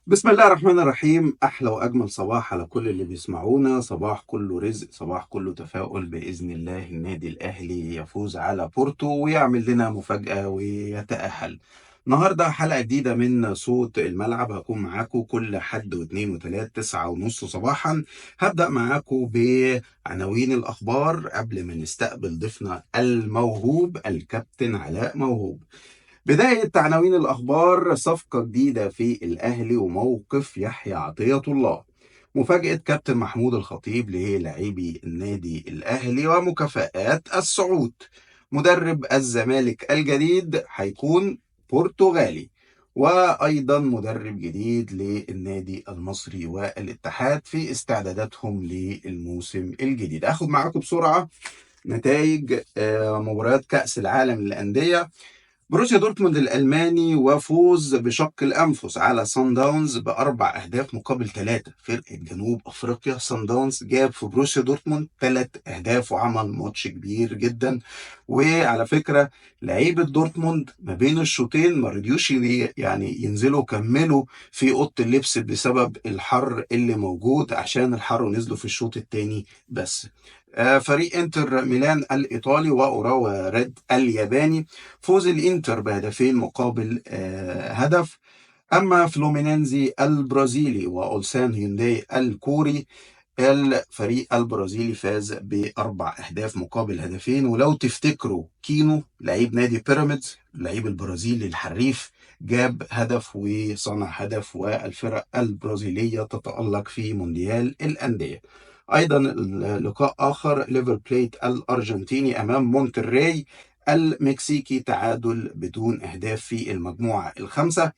بسم الله الرحمن الرحيم. أحلى وأجمل صباح على كل اللي بيسمعونا، صباح كله رزق، صباح كله تفاؤل بإذن الله. النادي الأهلي يفوز على بورتو ويعمل لنا مفاجأة ويتأهل. النهاردة حلقة جديدة من صوت الملعب، هكون معاكم كل حد واثنين وثلاث 9:30 صباحا. هبدأ معاكم بعناوين الأخبار قبل ما نستقبل ضيفنا الموهوب الكابتن علاء موهوب. بداية عناوين الأخبار: صفقة جديدة في الأهلي وموقف يحيى عطية الله، مفاجأة كابتن محمود الخطيب للاعبي النادي الأهلي ومكافآت الصعود، مدرب الزمالك الجديد هيكون برتغالي، وأيضا مدرب جديد للنادي المصري والاتحاد في استعداداتهم للموسم الجديد. أخد معاكم بسرعة نتائج مباريات كأس العالم للأندية. بروسيا دورتموند الألماني وفوز بشق الأنفس على سان داونز ب4 أهداف مقابل 3. فرقة جنوب أفريقيا سان داونز جاب في بروسيا دورتموند 3 أهداف وعمل ماتش كبير جدا. وعلى فكرة لعيبة دورتموند ما بين الشوطين ما رضيوش يعني ينزلوا كملوا في أوضة اللبس بسبب الحر اللي موجود، عشان الحر ونزلوا في الشوط الثاني بس. فريق انتر ميلان الإيطالي وأوراوا ريد الياباني، فوز الإنتر بهدفين مقابل هدف. أما فلومينينزي البرازيلي وأولسان هيونداي الكوري، الفريق البرازيلي فاز ب4 أهداف مقابل هدفين. ولو تفتكروا كينو لعيب نادي بيراميدز، لعيب البرازيلي الحريف، جاب هدف وصنع هدف، والفرق البرازيلية تتألق في مونديال الأندية. أيضا لقاء آخر، ليفر بليت الأرجنتيني أمام مونتري المكسيكي، تعادل بدون أهداف في المجموعة الخامسة.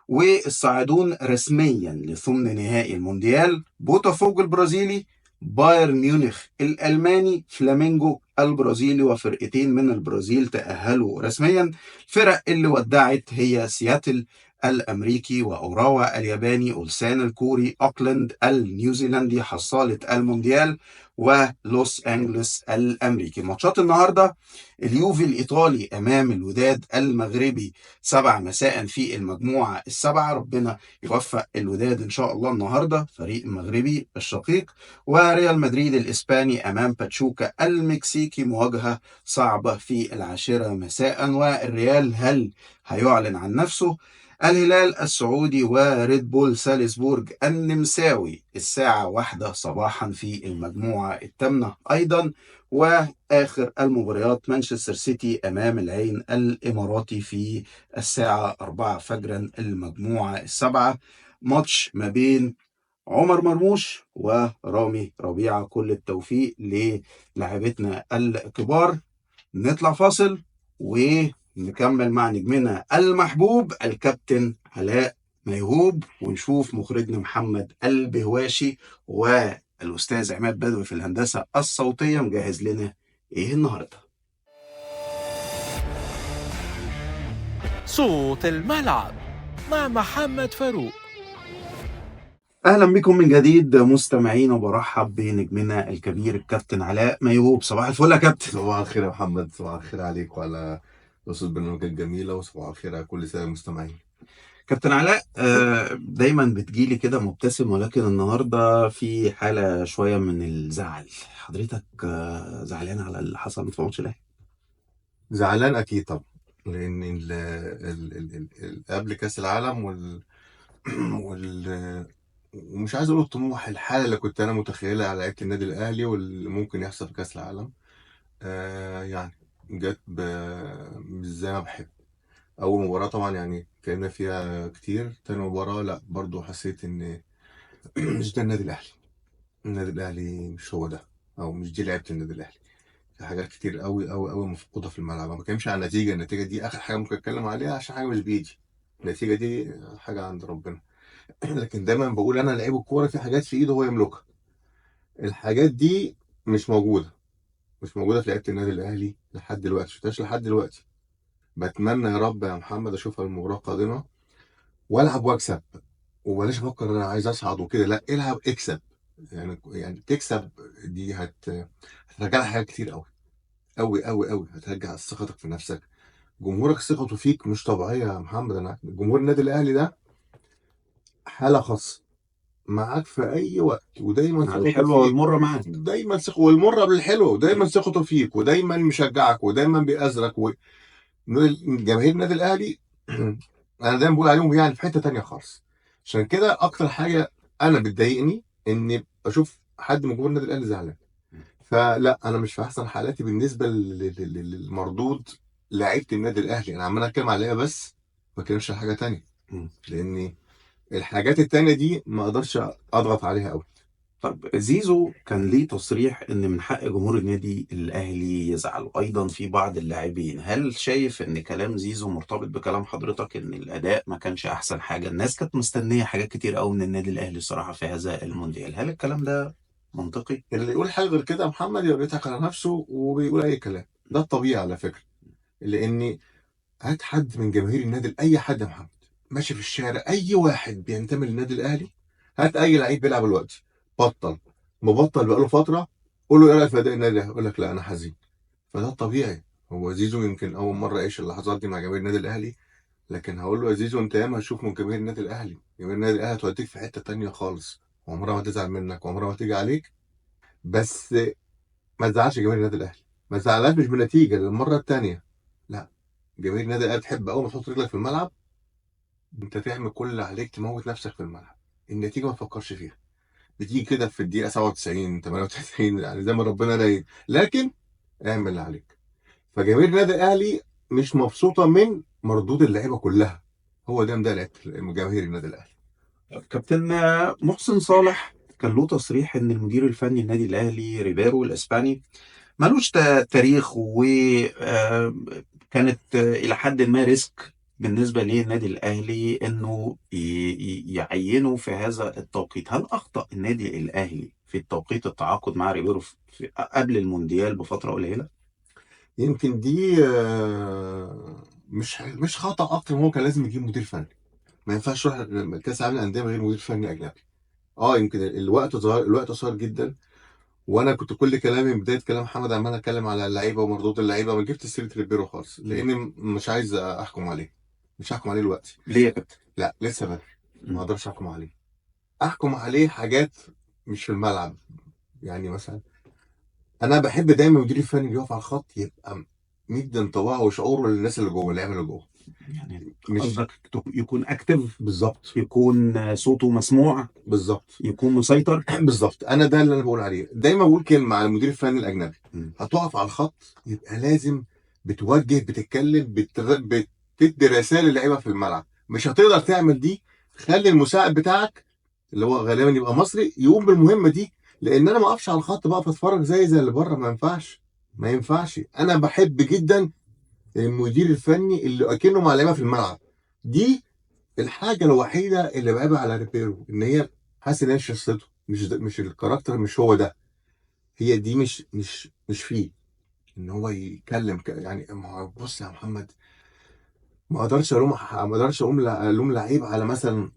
والصاعدون رسميا لثمن نهائي المونديال: بوتافوجو البرازيلي، بايرن ميونخ الألماني، فلامينجو البرازيلي، وفرقتين من البرازيل تأهلوا رسميا. الفرق اللي ودعت هي سياتل الأمريكي وأوراوا الياباني، أولسان الكوري، أوكلاند النيوزيلندي حصالة المونديال، ولوس أنجلوس الأمريكي. ماتشات النهاردة: اليوفي الإيطالي أمام الوداد المغربي 7 مساء في المجموعة 7. ربنا يوفق الوداد إن شاء الله النهاردة، فريق المغربي الشقيق. وريال مدريد الإسباني أمام باتشوكا المكسيكي، مواجهة صعبة في 10 مساء. والريال هل هيعلن عن نفسه؟ الهلال السعودي وريد بول سالزبورج النمساوي الساعة 1 صباحا في المجموعة 8 أيضا. وآخر المباريات مانشستر سيتي أمام العين الإماراتي في الساعة 4 فجرا المجموعة 7، ماتش ما بين عمر مرموش ورامي ربيعة. كل التوفيق للاعبتنا الكبار. نطلع فاصل ونكمل مع نجمنا المحبوب الكابتن علاء ميهوب، ونشوف مخرجنا محمد البهواشي والأستاذ عماد بدوي في الهندسة الصوتية مجهز لنا إيه النهاردة. صوت الملعب مع محمد فاروق. أهلا بكم من جديد مستمعين، وبرحب بنجمنا الكبير الكابتن علاء ميهوب. صباح الفل يا كابتن. صباح الخير يا محمد، صباح الخير عليك وعلى أسرة برنامجك الجميلة، وصباح الخير على كل سنة المستمعين. كابتن علاء، دايما بتجيلي كده مبتسم، ولكن النهاردة في حالة شوية من الزعل. حضرتك زعلان على اللي حصل في ماتش الأهلي؟ زعلان أكيد طبعا، لأن قبل كأس العالم ومش عايز أقول الطموح، الحالة اللي كنت أنا متخيلها على لعيبة النادي الأهلي واللي ممكن يحصل في كأس العالم، يعني جت مش زي ما بحب. أول مباراة طبعا يعني اتكلمنا فيها كتير، تاني مباراة لا برضو حسيت إن مش ده النادي الأهلي، النادي الأهلي مش هو ده، أو مش دي لعيبة النادي الأهلي. في حاجات كتير قوي قوي قوي مفقودة في الملعب. ما بتكلمش عن النتيجة، النتيجة دي آخر حاجة ممكن أتكلم عليها عشان حاجة مش بإيدي، النتيجة دي حاجة عند ربنا. لكن دايما بقول أنا لعيب الكورة في حاجات في إيده هو يملكها، الحاجات دي مش موجودة، مش موجودة في لعيبة النادي الأهلي لحد دلوقتي، شفتهاش لحد دلوقتي. بتمنى يا رب يا محمد أشوفها المباراة القادمة وألعب وأكسب، وبلاش أفكر أنا عايز أصعد وكده، لا العب اكسب. يعني تكسب دي هترجع لك حاجات كتير قوي قوي قوي قوي، هترجع ثقتك في نفسك، جمهورك ثقته فيك مش طبيعية يا محمد. أنا جمهور النادي الأهلي ده حاله خاصة معاك في اي وقت، ودايما ثقته الحلوة فيك. والمرة معاك، دايما ثقة، والمرة قبل الحلوه، ودايما ثقته فيك، ودايما مشجعك، ودايما بيأزرك. جماهير النادي الاهلي انا دايما بقول عليهم يعني في حتة تانية خالص. عشان كده اكتر حاجة انا بتضايقني اني اشوف حد من جمهور النادي الاهلي زعلان. فلا، انا مش في احسن حالاتي بالنسبة للمردود لعيبة النادي الاهلي. انا عمال اتكلم عليها بس ما اتكلمش على حاجة تانية، لان الحاجات التانية دي ما اقدرش اضغط عليها قوي. طب زيزو كان ليه تصريح ان من حق جمهور النادي الاهلي يزعل، ايضا في بعض اللاعبين. هل شايف ان كلام زيزو مرتبط بكلام حضرتك ان الاداء ما كانش احسن حاجة؟ الناس كانت مستنيه حاجات كتير قوي من النادي الاهلي الصراحة في هذا المونديال. هل الكلام ده منطقي؟ اللي يقول حاجة غير كده يا محمد يبقى بيضحك على نفسه وبيقول اي كلام. ده الطبيعي على فكرة، لان هات حد من جماهير النادي، اي حد يا محمد ماشي في الشارع، اي واحد بينتمي للنادي الاهلي، هات اي لعيب بيلعب دلوقتي بطل مبطل بقاله فترة، قول له ايه رايك في اداء النادي الاهلي؟ يقول لك لا انا حزين. فده الطبيعي. هو زيزو يمكن اول مرة يعيش اللحظات دي مع جماهير النادي الاهلي، لكن هقول له يا زيزو انت ياما هتشوف من جماهير النادي الاهلي. جماهير النادي الاهلي هتوديك في حتة تانية خالص، وعمرها ما تزعل منك، وعمرها ما تيجي عليك. بس ما تزعلش جماهير النادي الاهلي، ما تزعلهاش مش بنتيجة للمرة الثانية، لا. جماهير النادي الاهلي تحب اول ما تحط رجلك في الملعب انت تعمل كل اللي عليك، تموت نفسك في الملعب، النتيجة ما تفكرش فيها، بتيجي كده في الدقيقة 97 98 يعني زي ما ربنا رايد، لكن اعمل اللي عليك. فجماهير النادي الاهلي مش مبسوطة من مردود اللعيبة كلها، هو ده مدلع جماهير النادي الاهلي. كابتن محسن صالح كان له تصريح ان المدير الفني النادي الاهلي ريبيرو الاسباني ملوش تاريخ، وكانت الى حد ما risk بالنسبة للنادي الاهلي انه يعينه في هذا التوقيت. هل اخطا النادي الاهلي في التوقيت التعاقد مع ريبيرو في قبل المونديال بفترة قليله؟ يمكن دي مش خطا اكتر، ما هو كان لازم يجيب مدير فني. ما ينفعش يروح كاس العالم للاندية من غير مدير فني اجنبي. يمكن الوقت صغير، الوقت قصير جدا، وانا كنت كل كلامي من بداية كلام محمد عمال اتكلم على اللعيبة ومردود اللعيبة، ما جبت سيره ريبيرو خالص، لان مش عايز احكم عليه، مش هحكم عليه دلوقتي. ليه يا كابتن؟ لا لسه بدري، ما اقدرش احكم عليه. احكم عليه حاجات مش في الملعب. يعني مثلا انا بحب دايما المدير الفني اللي يقف على الخط يبقى مدي انطباعه وشعوره للناس اللي جوه، اللعيبة اللي جوه. يعني مش قصدك يكون active؟ بالظبط، يكون صوته مسموع، بالظبط، يكون مسيطر، بالظبط. انا ده اللي انا بقول عليه. دايما بقول كلمة على المدير الفني الاجنبي، هتقف على الخط يبقى لازم بتوجه، بتتكلم، بتدي رسائل للعيبة في الملعب. مش هتقدر تعمل دي، خلي المساعد بتاعك اللي هو غالبا يبقى مصري يقوم بالمهمه دي، لان انا ما اقفش على الخط بقى اتفرج زي اللي بره، ما ينفعش، ما ينفعش. انا بحب جدا المدير الفني اللي اكنه مع اللعيبة في الملعب. دي الحاجة الوحيدة اللي بعيبها على ريبيرو، ان هي حاسس ان هي شخصيته مش ال character، مش هو ده، هي دي مش فيه ان هو يتكلم يعني. ما بص يا محمد، ما اقدرش الوم، ما اقدرش الوم لعيب على مثلا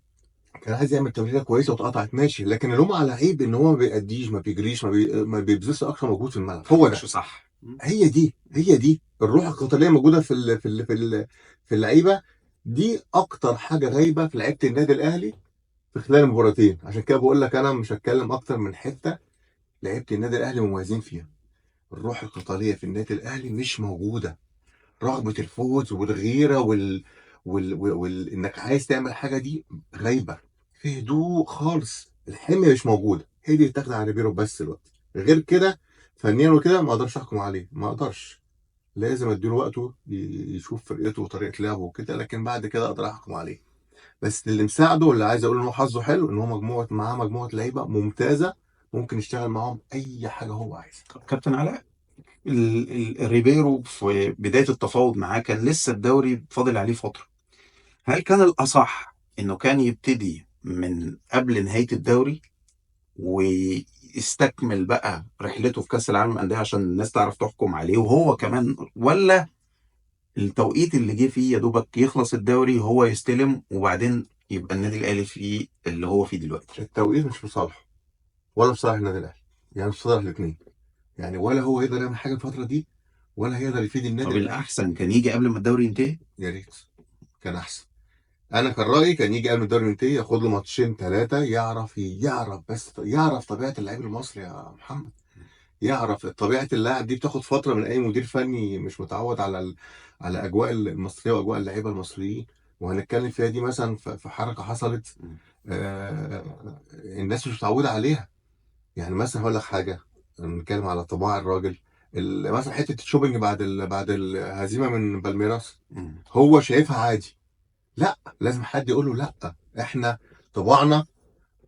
كان عايز يعمل تمريره كويسة واتقطعت، ماشي، لكن الوم على لعيب ان هو ما بيأديش، ما بيجريش، ما بيبذلش اقصى مجهود في الملعب. هو ده صح. هي دي الروح القتالية موجودة في اللعيبة دي. اكتر حاجة غايبة في لعيبة النادي الاهلي في خلال المباراتين. عشان كده بقول لك انا مش هتكلم اكتر من حتة لعيبة النادي الاهلي مميزين فيها. الروح القتالية في النادي الاهلي مش موجودة، رغبة الفوز والغيرة انك عايز تعمل حاجة دي غايبة، في هدوء خالص، الحمية مش موجودة. هي دي بتاخد على ريبيرو بس الوقت. غير كده فنيا وكده ما اقدرش احكم عليه، ما اقدرش، لازم اديله وقته يشوف فرقته وطريقه لعبه وكده، لكن بعد كده اقدر احكم عليه. بس اللي مساعدة واللي عايز اقول ان هو حظه حلو ان هو معاه مجموعة لعيبة ممتازة ممكن يشتغل معاهم اي حاجة هو عايزها. طب كابتن علاء، ريبيرو في بداية التفاوض معاه كان لسه الدوري فاضل عليه فترة، هل كان الاصح انه كان يبتدي من قبل نهاية الدوري ويستكمل بقى رحلته في كاس العالم للاندية عشان الناس تعرف تحكم عليه وهو كمان، ولا التوقيت اللي جه فيه يا دوبك يخلص الدوري هو يستلم وبعدين يبقى النادي الاهلي فيه اللي هو فيه دلوقتي؟ التوقيت مش في صالحه ولا في صالح النادي الاهلي، يعني مش في صالح الاثنين، يعني ولا هو يقدر يعمل حاجة الفترة دي ولا هيقدر يفيد النادي. طب الاحسن كان يجي قبل ما الدوري ينتهي؟ يا ريت كان احسن. انا كان رايي كان يجي قبل الدوري ينتهي ياخد له ماتشين ثلاثة، يعرف بس يعرف طبيعة اللعيب المصري يا محمد، يعرف طبيعة اللاعب دي. بتاخد فترة من اي مدير فني مش متعود على على اجواء المصرية واجواء اللعيبة المصريين، وهنتكلم فيها دي مثلا في حركة حصلت الناس مش متعوده عليها. يعني مثلا هقول لك حاجة، نتكلم على طباع الراجل، مثلا حتة ال shopping بعد الهزيمة من بالميراس، هو شايفها عادي. لا، لازم حد يقول له لا، احنا طباعنا.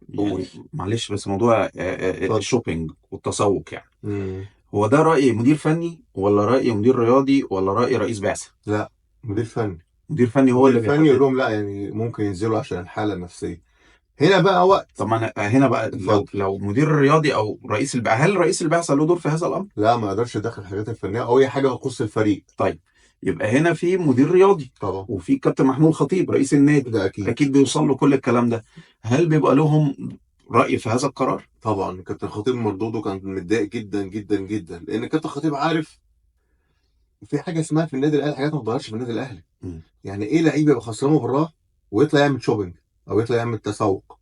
يعني معلش، بس موضوع ال shopping والتسوق، يعني هو ده رأي مدير فني ولا رأي مدير رياضي ولا رأي رئيس بعثة؟ لا، مدير فني. مدير فني هو اللي مدير فني يقول لهم لا، يعني ممكن ينزلوا عشان الحالة النفسية. هنا بقى وقت. طب انا هنا بقى لو مدير رياضي او رئيس البعثة، هل رئيس البعثة له دور في هذا الامر؟ لا، ما يقدرش يدخل الحاجات الفنية او اي حاجة تخص الفريق. طيب يبقى هنا في مدير رياضي طبعا، وفي كابتن محمود خطيب رئيس النادي، ده اكيد بيوصل له كل الكلام ده. هل بيبقى لهم رأي في هذا القرار؟ طبعا كابتن خطيب مردودة كان متضايق جدا جدا جدا، لان كابتن خطيب عارف في حاجة اسمها في النادي الاهلي حاجات ما بتتغيرش في النادي الاهلي. يعني ايه لعيب يبقى خسران مباراة ويطلع يعمل shopping او يطلع يعمل تسوق؟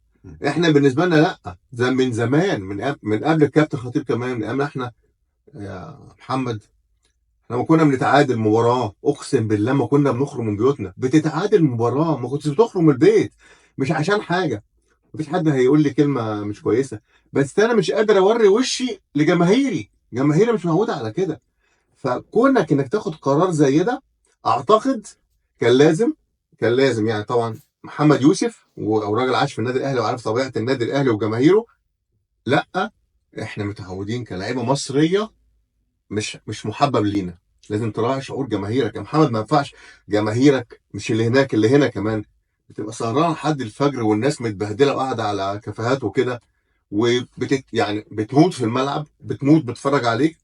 احنا بالنسبة لنا لا، زي من زمان، من قبل الكابتن خطيب كمان، من قبل احنا يا محمد، احنا ما كنا بنتعادل مباراة، اقسم بالله ما كنا بنخرج من بيوتنا. بتتعادل مباراة ما كنتش بتخرج من البيت، مش عشان حاجة، مفيش حد هيقول لي كلمة مش كويسة، بس انا مش قادر اوري وشي لجماهيري، جماهيري مش معوده على كده. فكونك انك تاخد قرار زي ده، اعتقد كان لازم يعني. طبعا محمد يوسف وراجل عاش في النادي الاهلي وعارف طبيعة النادي الاهلي وجماهيره، لا احنا متعودين كلاعيبه مصرية مش محبب لينا، لازم تراعي شعور جماهيرك يا محمد. ما ينفعش جماهيرك مش اللي هناك، اللي هنا كمان بتبقى سهرانة لحد الفجر والناس متبهدله وقاعدة على كافيهات وكده، يعني بتموت في الملعب، بتموت بتتفرج عليك،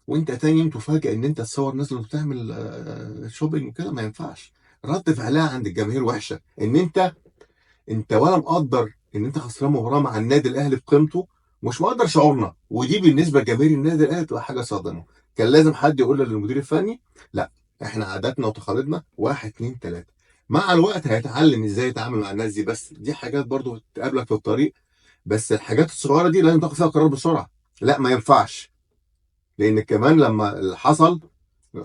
وانت تاني يوم تفاجئ ان انت تصور ناس بتعمل shopping وكده. ما ينفعش. رد فعلها عند الجماهير وحشة، ان انت ولا مقدر ان انت خسران مباراة مع النادي الاهلي بقيمته، مش مقدر شعورنا، ودي بالنسبة لجماهير النادي الاهلي تبقى حاجة صادمه. كان لازم حد يقول للمدير الفني لا، احنا عاداتنا وتقاليدنا 1 2 3. مع الوقت هيتعلم ازاي يتعامل مع الناس دي، بس دي حاجات برضو تقابلك في الطريق. بس الحاجات الصغيرة دي لازم تاخد فيها قرار بسرعة، لا ما ينفعش. لان كمان لما اللي حصل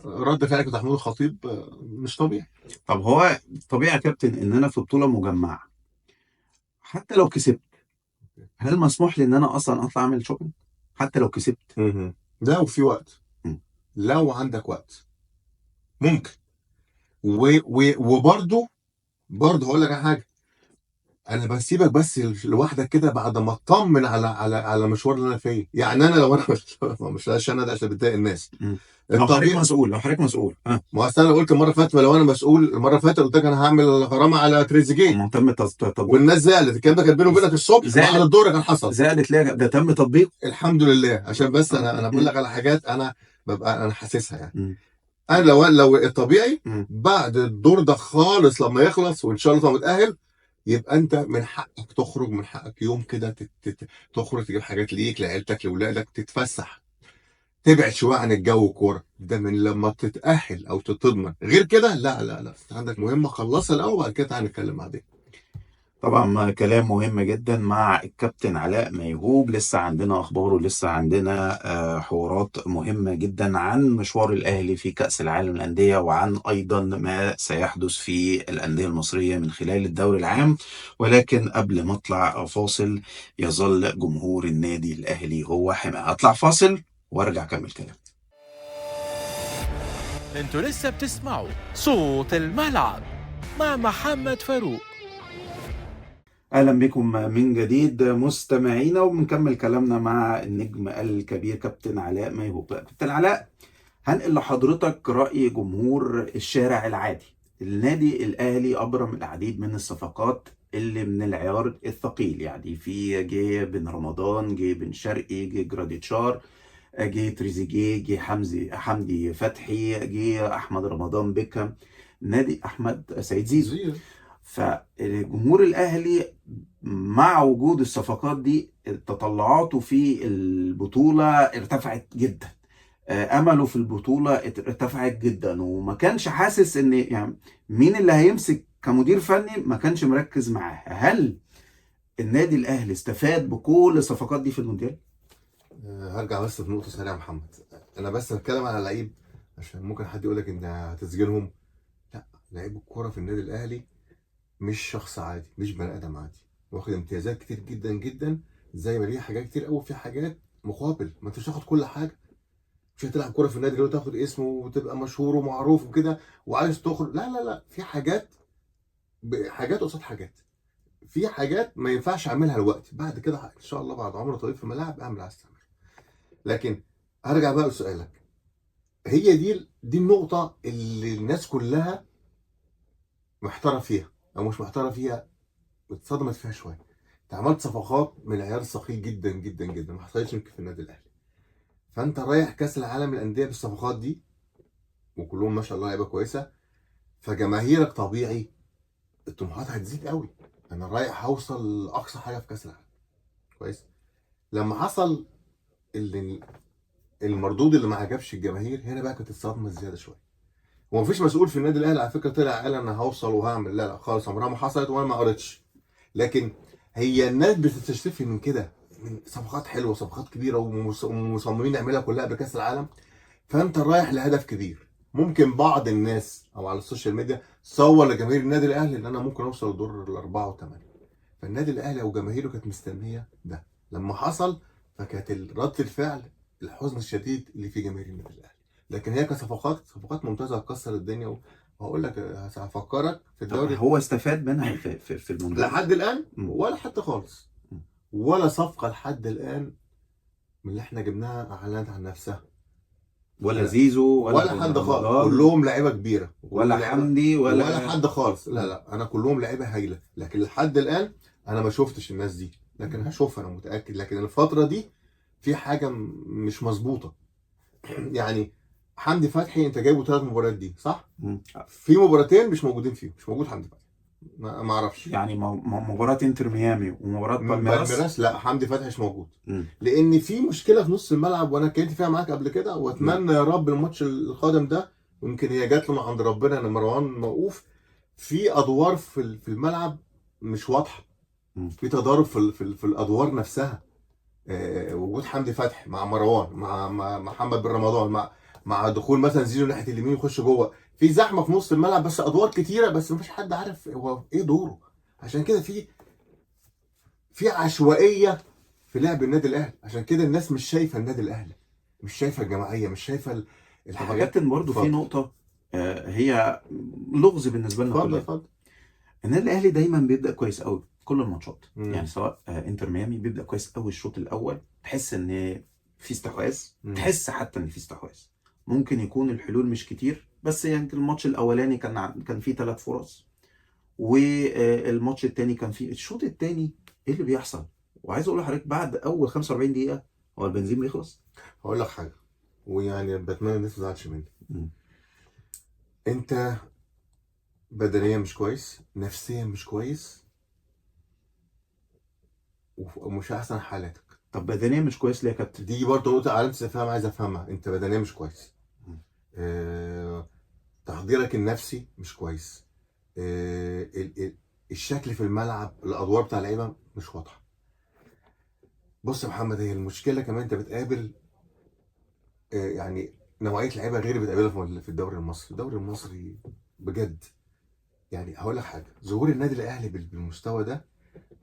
رد فعل كابتن محمود الخطيب مش طبيعي. طب هو طبيعي يا كابتن ان انا في بطوله مجمعة حتى لو كسبت، هل مسموح لي ان انا اصلا اطلع اعمل shopping حتى لو كسبت؟ لو في وقت، لو عندك وقت ممكن. وبرده هقول لك على حاجة، انا بسيبك بس لوحدك كده بعد ما اطمن على على على المشوار اللي انا فيه. يعني انا لو انا مش عشان انا ده عشان بتضايق الناس. لو حضرتك مسؤول، لو حضرتك مسؤول، ما اصل انا قلت المرة اللي فاتت لو انا مسؤول، المرة اللي فاتت قلت لك انا هعمل غرامة على تريزيجيه، تم تطبيق، والناس زعلت. الكلام ده كان بيني وبينك الصبح بعد الدور كان حصل. زعلت ليه؟ ده تم تطبيق الحمد لله. عشان بس انا بقول لك على حاجات انا ببقى انا حاسسها يعني. انا لو الطبيعي بعد الدور ده خالص لما يخلص وان شاء الله متاهل، يبقى انت من حقك تخرج، من حقك يوم كده تخرج تجيب حاجات ليك لعيلتك لاولادك، تتفسح، تبعد شوية عن الجو الكورة ده. من لما تتاهل او تتضمن. غير كده لا لا لا، عندك مهمة خلصها الاول وبعد كده تعالى نتكلم بعدين. طبعا كلام مهم جدا مع الكابتن علاء ميهوب. لسه عندنا اخبار ولسه عندنا حوارات مهمة جدا عن مشوار الاهلي في كاس العالم للاندية، وعن ايضا ما سيحدث في الاندية المصرية من خلال الدوري العام. ولكن قبل ما اطلع فاصل، يظل جمهور النادي الاهلي هو حماه. اطلع فاصل وارجع اكمل كلام. انتوا لسه بتسمعوا صوت الملعب مع محمد فاروق. اهلا بكم من جديد مستمعينا، وبنكمل كلامنا مع النجم الكبير كابتن علاء ميهوب. كابتن علاء، هنقل لحضرتك رأي جمهور الشارع العادي. النادي الاهلي ابرم العديد من الصفقات اللي من العيار الثقيل، يعني في جه بن رمضان، جه بن شرقي، جه جراديتشار، جه تريزيجيه، جه حمدي فتحي، جه احمد رمضان بيكهام، نادي احمد سيد زيزو. فالجمهور الاهلي مع وجود الصفقات دي تطلعاته في البطولة ارتفعت جدا، امله في البطولة ارتفعت جدا، وما كانش حاسس ان يعني مين اللي هيمسك كمدير فني ما كانش مركز معاها. هل النادي الاهلي استفاد بكل الصفقات دي في المونديال؟ هرجع بس في نقطة سريعة يا محمد. انا بس بتكلم على لعيب عشان ممكن حد يقول لك ان هتسجلهم. لا، لعيب الكورة في النادي الاهلي مش شخص عادي، مش بني ادم عادي، واخد امتيازات كتير جدا جدا، زي ما ليه حاجات كتير قوي، في حاجات مقابل. ما انت مش هتاخد كل حاجة، مش هتلعب كورة في النادي اللي تاخد اسمه وتبقى مشهور ومعروف وكده وعايز تخرج. لا لا لا، في حاجات، حاجات قصاد حاجات، في حاجات ما ينفعش اعملها دلوقتي، بعد كده ان شاء الله بعد عمر طويل في الملاعب اعمل عايز تعمله. لكن هرجع بقى لسؤالك، هي دي النقطة اللي الناس كلها محتارة فيها او مش محتارة فيها، اتصدمت فيها شوية. انت عملت صفقات من العيار الثقيل جدا جدا جدا، ما حصلتش يمكن في النادي الاهلي. فانت رايح كاس العالم للاندية بالصفقات دي وكلهم ما شاء الله لعيبة كويسة، فجماهيرك طبيعي الطموحات هتزيد قوي، انا رايح هوصل لاقصى حاجة في كاس العالم. كويس. لما حصل اللي المردود اللي ما عجبش الجماهير، هنا بقى كانت الصدمة زيادة شوية. ومفيش مسؤول في النادي الاهلي على فكرة طلع قال انا هوصل وهعمل، لا لا خالص، عمرها ما حصلت وانا ما قريتش. لكن هي الناس بتستشفي من كده، من صفقات حلوة، صفقات كبيرة، ومصممين نعملها كلها قبل كاس العالم. فانت رايح لهدف كبير. ممكن بعض الناس او على ال social media صور لجماهير النادي الاهلي ان انا ممكن اوصل لدور الاربعة وثمانية. فالنادي الاهلي او جماهيره كانت مستنيه ده، لما حصل فكانت رده الفعل الحزن الشديد اللي في جماهير النادي الاهلي. لكن هي كصفقات، صفقات ممتازة هتكسر الدنيا. وهقول لك هفكرك في الدوري، هو استفاد منها في المونديال لحد الان ولا حتى خالص، ولا صفقة لحد الان من اللي احنا جبناها اعلنت عن نفسها، ولا زيزو ولا حد خالص، كلهم لعيبة كبيرة، ولا حمدي ولا حد خالص. لا لا، انا كلهم لعيبة هايلة، لكن لحد الان انا ما شفتش الناس دي، لكن هشوفها انا متاكد. لكن الفترة دي في حاجة مش مظبوطة. يعني حمدي فتحي انت جايبه 3 مباريات دي صح؟ في مباراتين مش موجودين فيهم، مش موجود حمدي فتحي، ما اعرفش. يعني مباراة انتر ميامي ومباراة بالميراس، لا حمدي فتحي مش موجود. لان في مشكلة في نص الملعب، وانا اتكلمت فيها معاك قبل كده، واتمنى يا رب الماتش القادم ده، ويمكن هي جات له من عند ربنا ان مروان موقوف، في ادوار في الملعب مش واضحة، في تضارب في الادوار نفسها. وجود حمدي فتحي مع مروان مع محمد بن رمضان مع دخول مثلا زيزو ناحية اليمين يخش جوه، في زحمة في نص الملعب، بس ادوار كتيرة، بس مفيش حد عارف هو ايه دوره. عشان كده في عشوائية في لعب النادي الاهلي، عشان كده الناس مش شايفه النادي الاهلي، مش شايفه الجماعية، مش شايفه الحاجات. كابتن برضه في نقطة هي لغز بالنسبة لنا كلنا. اتفضل. النادي الاهلي دايما بيبدا كويس قوي كل الماتشات، يعني سواء انتر ميامي بيبدا كويس قوي الشوط الاول، تحس ان في استحواذ، تحس حتى ان في استحواذ، ممكن يكون الحلول مش كتير، بس يعني الماتش الاولاني كان فيه 3 فرص، والماتش الثاني كان فيه، الشوط الثاني ايه اللي بيحصل؟ وعايز اقول لحضرتك بعد اول 45 دقيقة هو البنزين بيخلص. هقول لك حاجة، ويعني بتمنى الناس ما تزعلش مني. انت بدنيا مش كويس، نفسيا مش كويس، ومش احسن حالاتك. طب بدنيا مش كويس ليه يا كابتن؟ دي برضه نقطة علامة استفهام عايز افهمها. انت بدنيا مش كويس، تحضيرك النفسي مش كويس، الشكل في الملعب، الادوار بتاع اللعيبة مش واضحة. بص يا محمد، هي المشكلة كمان انت بتقابل يعني نوعية لعيبة غير اللي بتقابلها في الدوري المصري. الدوري المصري بجد يعني هقول لك حاجة، ظهور النادي الاهلي بالمستوى ده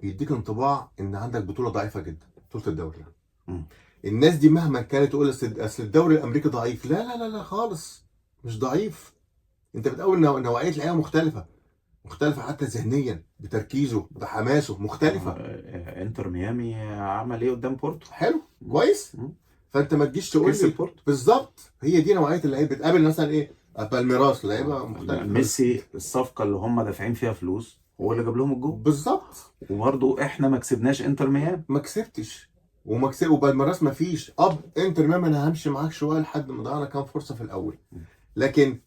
بيديك انطباع ان عندك بطوله ضعيفة جدا، بطوله الدوري. الناس دي مهما كانت تقول اصل الدوري الامريكي ضعيف، لا لا لا لا خالص، مش ضعيف. انت بتقول نوعية لعيبة مختلفة، مختلفة حتى ذهنيا، بتركيزه، بحماسه، مختلفة. انتر ميامي عمل ايه قدام بورتو؟ حلو كويس. فانت ما تجيش تقول لي بالظبط هي دي نوعية اللعيبة. بتقابل مثلا ايه بالميراس، لعيبة مختلفة. ميسي الصفقة اللي هم دافعين فيها فلوس هو اللي جاب لهم الجول بالظبط. وبرده احنا ما كسبناش انتر ميامي، ما كسبتش وما كسب، وبالميراس ما فيش انتر ميامي. انا همشي معاك شوية لحد ما ضيعنا كام فرصة في الاول، لكن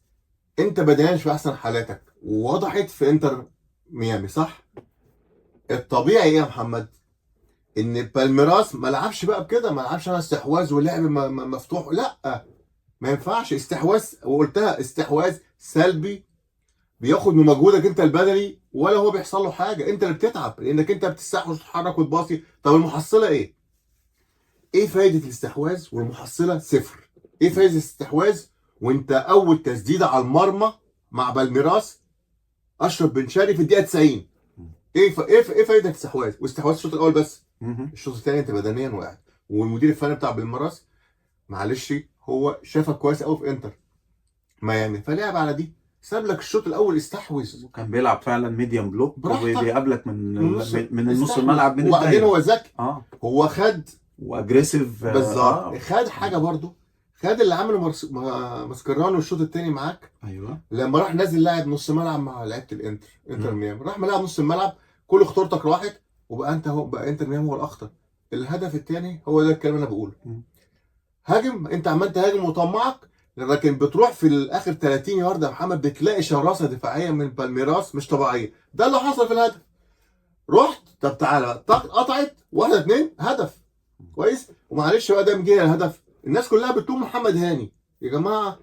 انت بدنيا في احسن حالاتك، ووضحت في انتر ميامي صح. الطبيعي ايه يا محمد؟ ان بالميراس ما لعبش بقى بكده، ما لعبش انا استحواذ ولعب مفتوح، لا ما ينفعش استحواذ. وقلتها استحواذ سلبي بياخد من مجهودك انت البدني، ولا هو بيحصل له حاجة، انت اللي بتتعب لانك انت بتستحوذ وتتحرك وتباصي. طب المحصلة ايه؟ ايه فايده الاستحواذ والمحصله صفر؟ ايه فايده الاستحواذ وانت اول تسديده على المرمى مع بالميراس اشرف بن شرقي في الدقيقة 90؟ ايه ايه فايده الاستحواذ؟ واستحواذ الشوط الاول بس، الشوط الثاني انت بدنيا وقعت. والمدير الفني بتاع بالميراس معلش هو شافك كويس قوي في انتر ميامي، فلعب على دي، ساب لك الشوط الاول استحوذ، وكان بيلعب فعلا medium block وبيقابلك من من نص الملعب، من وبعدين هو ذكي، هو خد و aggressive بالظبط. خد حاجة برضو، خد اللي عمله ماسكرانو الشوط الثاني معاك. ايوه، لما راح نازل لاعب نص ملعب مع لعيبة الانتر، انتر ميامي، راح ملاعب نص الملعب، كل خطورتك راحت، وبقى انت هو بقى انتر ميامي هو الاخطر. الهدف الثاني هو ده الكلام اللي انا بقوله. هاجم، انت عمال تهاجم وطمعك، لكن بتروح في الاخر 30 يارده يا محمد بتلاقي شراسة دفاعية من بالميراس مش طبيعية. ده اللي حصل في الهدف. رحت طب تعالى، قطعت 1-2 هدف كويس. ومعلش بقى ده جه الهدف، الناس كلها بتلوم محمد هاني. يا جماعة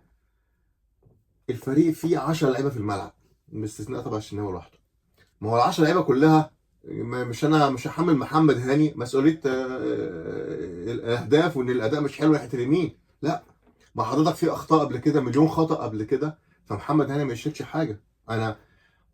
الفريق فيه 10 لعيبة في الملعب باستثناء طبعا الشناوي لوحده. ما هو ال 10 لعيبة كلها، مش انا مش هحمل محمد هاني مسؤولية الاهداف وان الاداء مش حلو ناحية اليمين، لا، ما حضرتك في اخطاء قبل كده، مليون خطا قبل كده، فمحمد هاني ما يشيلش حاجة. انا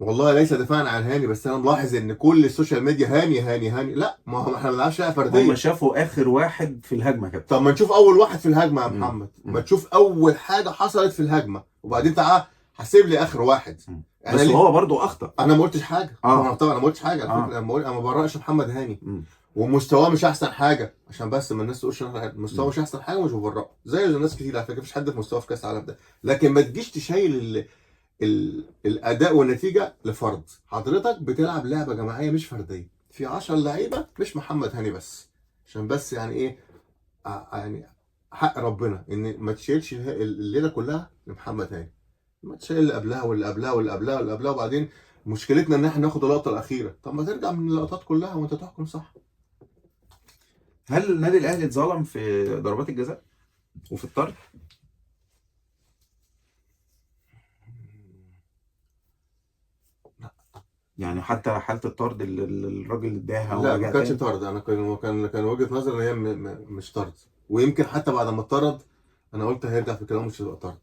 والله ليس دفاعا عن هاني، بس انا ملاحظ ان كل ال social media هاني هاني هاني. لا، ما هو احنا ما بنلعبش لعبه فردية. هم شافوا اخر واحد في الهجمة كابتن. طب ما نشوف اول واحد في الهجمة يا محمد، ما تشوف اول حاجة حصلت في الهجمة وبعدين تعال حاسب لي اخر واحد. بس هو برضو اخطا. انا ما قلتش حاجة. طبعا انا ما قلتش حاجة على فكرة. انا ما برأش محمد هاني. ومستواه مش احسن حاجة، عشان بس ما الناس تقولش مستواه مش احسن حاجة، مش ببرأه زي الناس كتير على فكرة، مفيش حد في مستواه في كاس العالم ده. لكن ما تجيش تشيل الاداء والنتيجة لفرد. حضرتك بتلعب لعبه جماعية مش فردية، في 10 لعيبة مش محمد هاني بس، عشان بس يعني ايه، يعني حق ربنا ان ما تشيلش الليلة كلها لمحمد هاني، ما تشيل اللي قبلها واللي قبلها واللي قبلها واللي قبلها. وبعدين مشكلتنا ان احنا ناخد اللقطة الاخيرة، طب ما ترجع من اللقطات كلها وانت تحكم صح. هل النادي الاهلي اتظلم في ضربات الجزاء وفي الطرد؟ لا، يعني حتى حاله الطرد اللي الراجل اداها، لا ما كانش طرد. انا كان وجهه نظري ان هي مش طرد، ويمكن حتى بعد ما اتطرد انا قلت هيرجع في كلامه مش هيبقى طرد.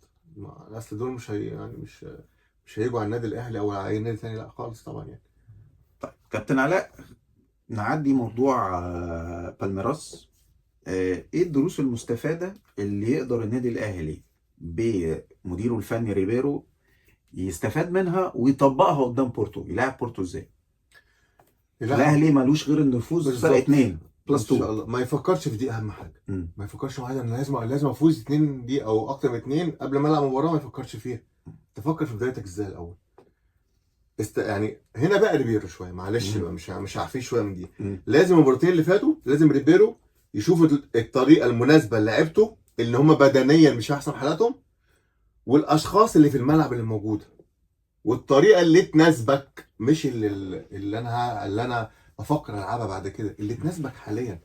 اصل دول مش هي يعني مش هيجوا على النادي الاهلي او على اي نادي ثاني، لا خالص طبعا يعني. طيب كابتن علاء، نعدي موضوع بالميراس. ايه الدروس المستفادة اللي يقدر النادي الاهلي بمديره الفني ريبيرو يستفاد منها ويطبقها قدام بورتو؟ يلعب بورتو ازاي؟ الاهلي مالوش غير انه يفوز فرق 2 plus 2 ان شاء الله. ما يفكرش في دي، اهم حاجة. ما يفكرش معايا انا لازم افوز 2 دي او اكتر من 2 قبل ما العب مباراة، ما يفكرش فيها. تفكر في بدايتك ازاي الاول. يعني هنا بقى ريبيرو شوية معلش بقى مش عارفين شوية من دي. لازم المباراتين اللي فاتوا لازم ريبيرو يشوف الطريقة المناسبة لعيبته اللي هم بدنيا مش احسن حالاتهم، والاشخاص اللي في الملعب اللي موجودة، والطريقة اللي تناسبك، مش اللي انا بفكر العبها بعد كده، اللي تناسبك حاليا.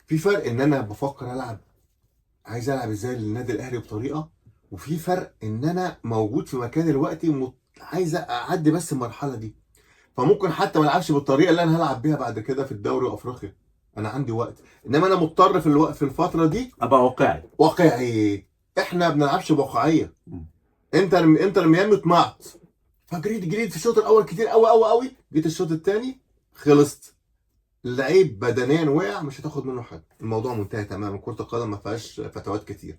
في فرق ان انا بفكر العب، عايز العب ازاي للنادي الاهلي بطريقة، وفي فرق ان انا موجود في مكان دلوقتي عايز اعدي بس المرحلة دي. فممكن حتى ما العبش بالطريقة اللي انا هلعب بيها بعد كده في الدوري وافريقيا، انا عندي وقت. انما انا مضطر في الوقت في الفترة دي ابقى واقعي. واقعي، احنا ما بنلعبش بواقعية. انتر ميامي طمعت، فجريت جريت في الشوط الاول كتير قوي قوي قوي، جيت الشوط الثاني خلصت، اللعيب بدنيا وقع، مش هتاخد منه حاجة، الموضوع منتهي تماما. كره القدم ما فيهاش فتوات كتير.